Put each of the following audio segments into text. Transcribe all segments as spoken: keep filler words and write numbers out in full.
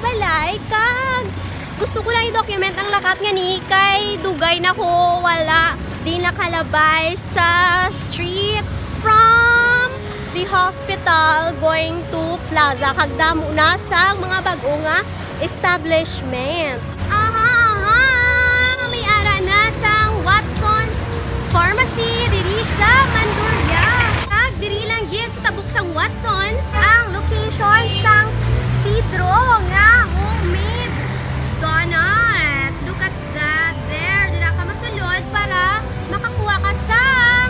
Balay, kag gusto ko lang i-document ang lakat nga ni kay dugay na ko wala di nakalabay sa street from the hospital going to plaza. Kag damo na sang mga bag-o nga establishment. Aha, aha! May ara na sang Watson's Pharmacy diri sa Mandurria. Kag diri lang gid sa tabok sang Watson's ang location sang Sidro nga homemade donut. Look at that. There, dira ka masulod para makakuha ka sang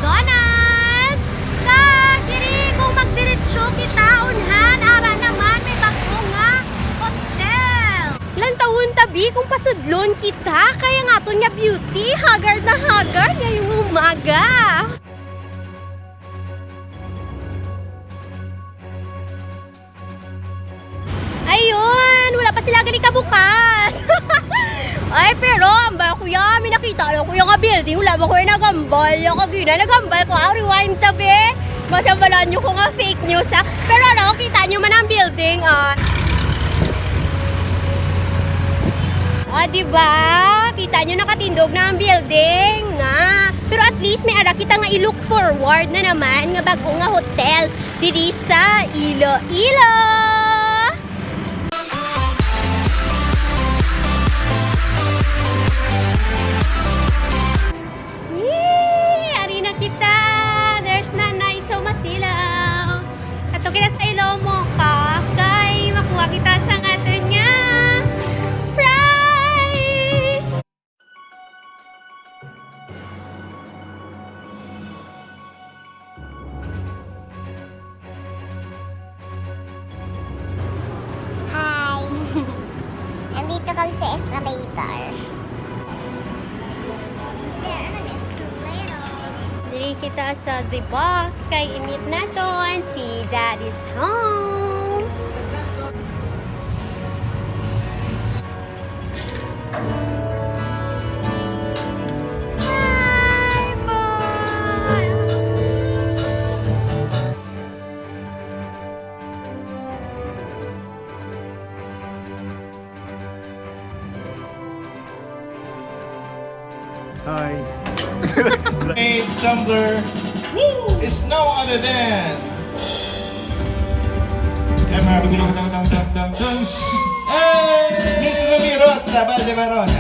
donuts. Kag diri, kung magdiretso kita, unhan, ara naman, may bag-o nga hotel. Lantawon ta bi kung pasudlon kita kay ang aton nga beauty haggard na haggard ngayong umaga. Ayun, wala pa sila gali kabukas. Ay, pero ambal, kuya, may nakita lang, kuya, nga building. Wala ba, kuya, nagambal? Yung kagina, nagambal ko. Ah, rewind ta, be. Masambalan nyo ko nga fake news, ha? Pero ano, kita nyo man ang building, ah. Ah, di ba? Kita nyo, nakatindog na ang building nga. Pero at least may ara kita nga i-look forward na naman nga bag-o nga hotel diri sa Iloilo. Yee! Ari na kita! There's Nanay Inso Masilaw. Ato kita sa Ilomoca kay makuha kita sa aton nga prize! Hi! Nandito kami sa escalator. There, an escalator. Diri kita sa The Box kay i-meet naton si Daddy's home. Hi, boy! Hi. A tumbler is no other than Miss Ruby Rosa Valdebarona.